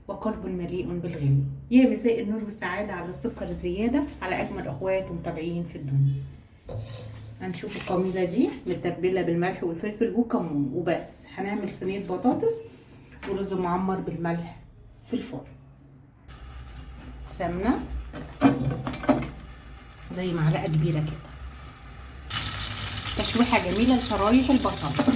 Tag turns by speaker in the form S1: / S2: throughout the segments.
S1: وقلب مليء بالغل. يا مساء النور والسعادة على السكر الزيادة على أجمل أخوات ومتابعين في الدنيا. هنشوف القميلة دي متبلة بالملح والفلفل وكمون وبس. هنعمل صينية بطاطس ورز معمر بالملح في الفرن. سمنة زي معلقة كبيرة كده، تشويحة جميلة لشرايح البصل.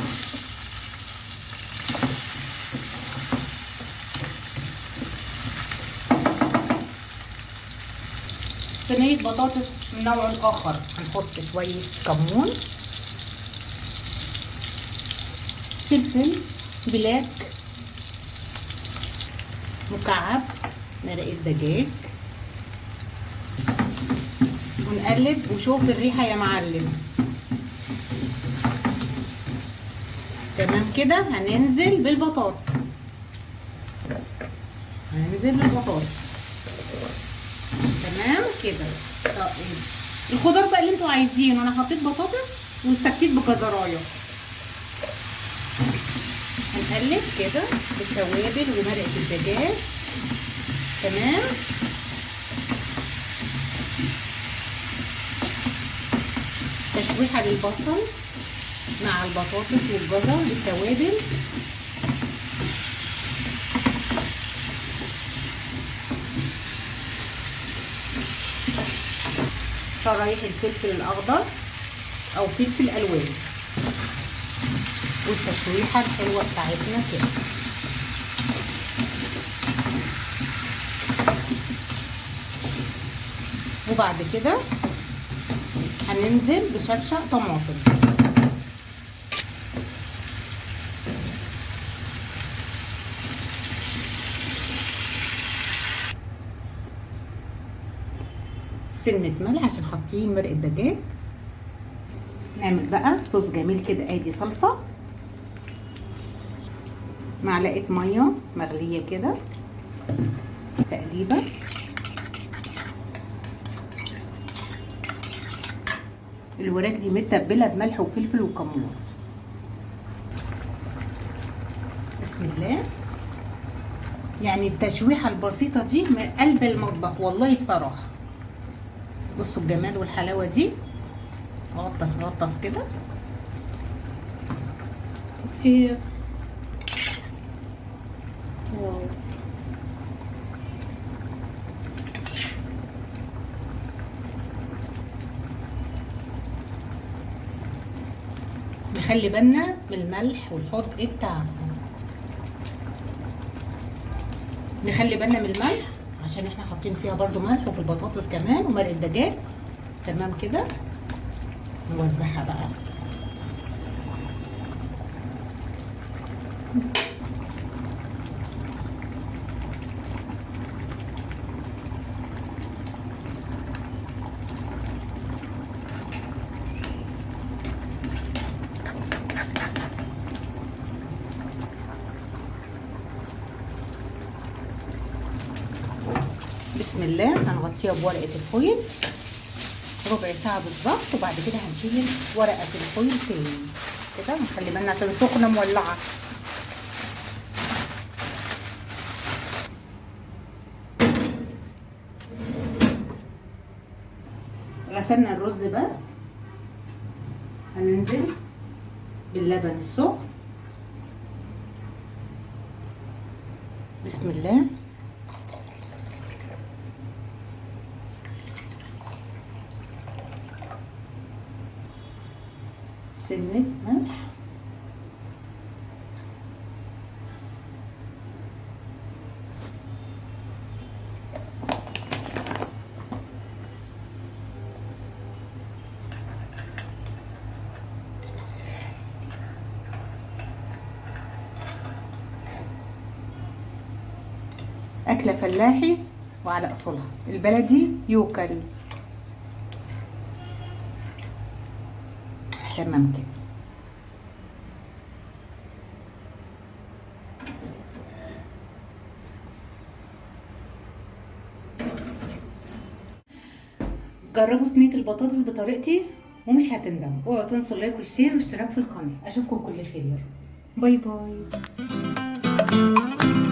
S1: صينية بطاطس من نوع آخر، هنحط شوية كمون، فلفل بلاك، مكعب مرقة دجاج، ونقلب. وشوف الريحة يا معلم. تمام كده. هننزل بالبطاطس، هننزل بالبطاطس. تمام كده. طيب الخضار بقى اللي انتوا عايزينه، انا حطيت بطاطس واستكفيت بجزرايه. هنقلب كده بالتوابل ومرقه الدجاج. تمام. تشويحه للبصل مع البطاطس والجزر بالتوابل. شرايح الفلفل الاخضر او فلفل الوان، والتشويحه الحلوة بتاعتنا كده. وبعد كده هننزل بشفشه طماطم. سنة ملح عشان حاطين مرقة دجاج. نعمل بقى صوص جميل كده. ادي صلصة، معلقة مية مغلية كده، تقليبة. الوراك دي متبلة بملح وفلفل وكمون. بسم الله. يعني التشويحة البسيطة دي من قلب المطبخ والله بصراحة. بصوا الجمال والحلاوة دي. غطس غطس كده.
S2: كتير. واو.
S1: نخلي بالنا من الملح والحط بتاعها. نخلي بالنا من الملح عشان احنا حاطين فيها برضو ملح، وفي البطاطس كمان ومرق الدجاج. تمام كده. نوزعها بقى. بسم الله. هنغطيها بورقة الفويل ربع ساعة بالظبط، وبعد كده هنشيل ورقة الفويل تاني كده. نخلي بالنا عشان سخنة مولعة. غسلنا الرز بس، هننزل باللبن السخن. بسم الله. سنة ملح، أكلة فلاحي وعلى أصولها، البلدي يوكل. تمام كده. جربوا صينية البطاطس بطريقتي ومش هتندموا. اوعوا تنسوا ال like وال share والاشتراك في القناة. اشوفكم كل خير يا رب. bye bye.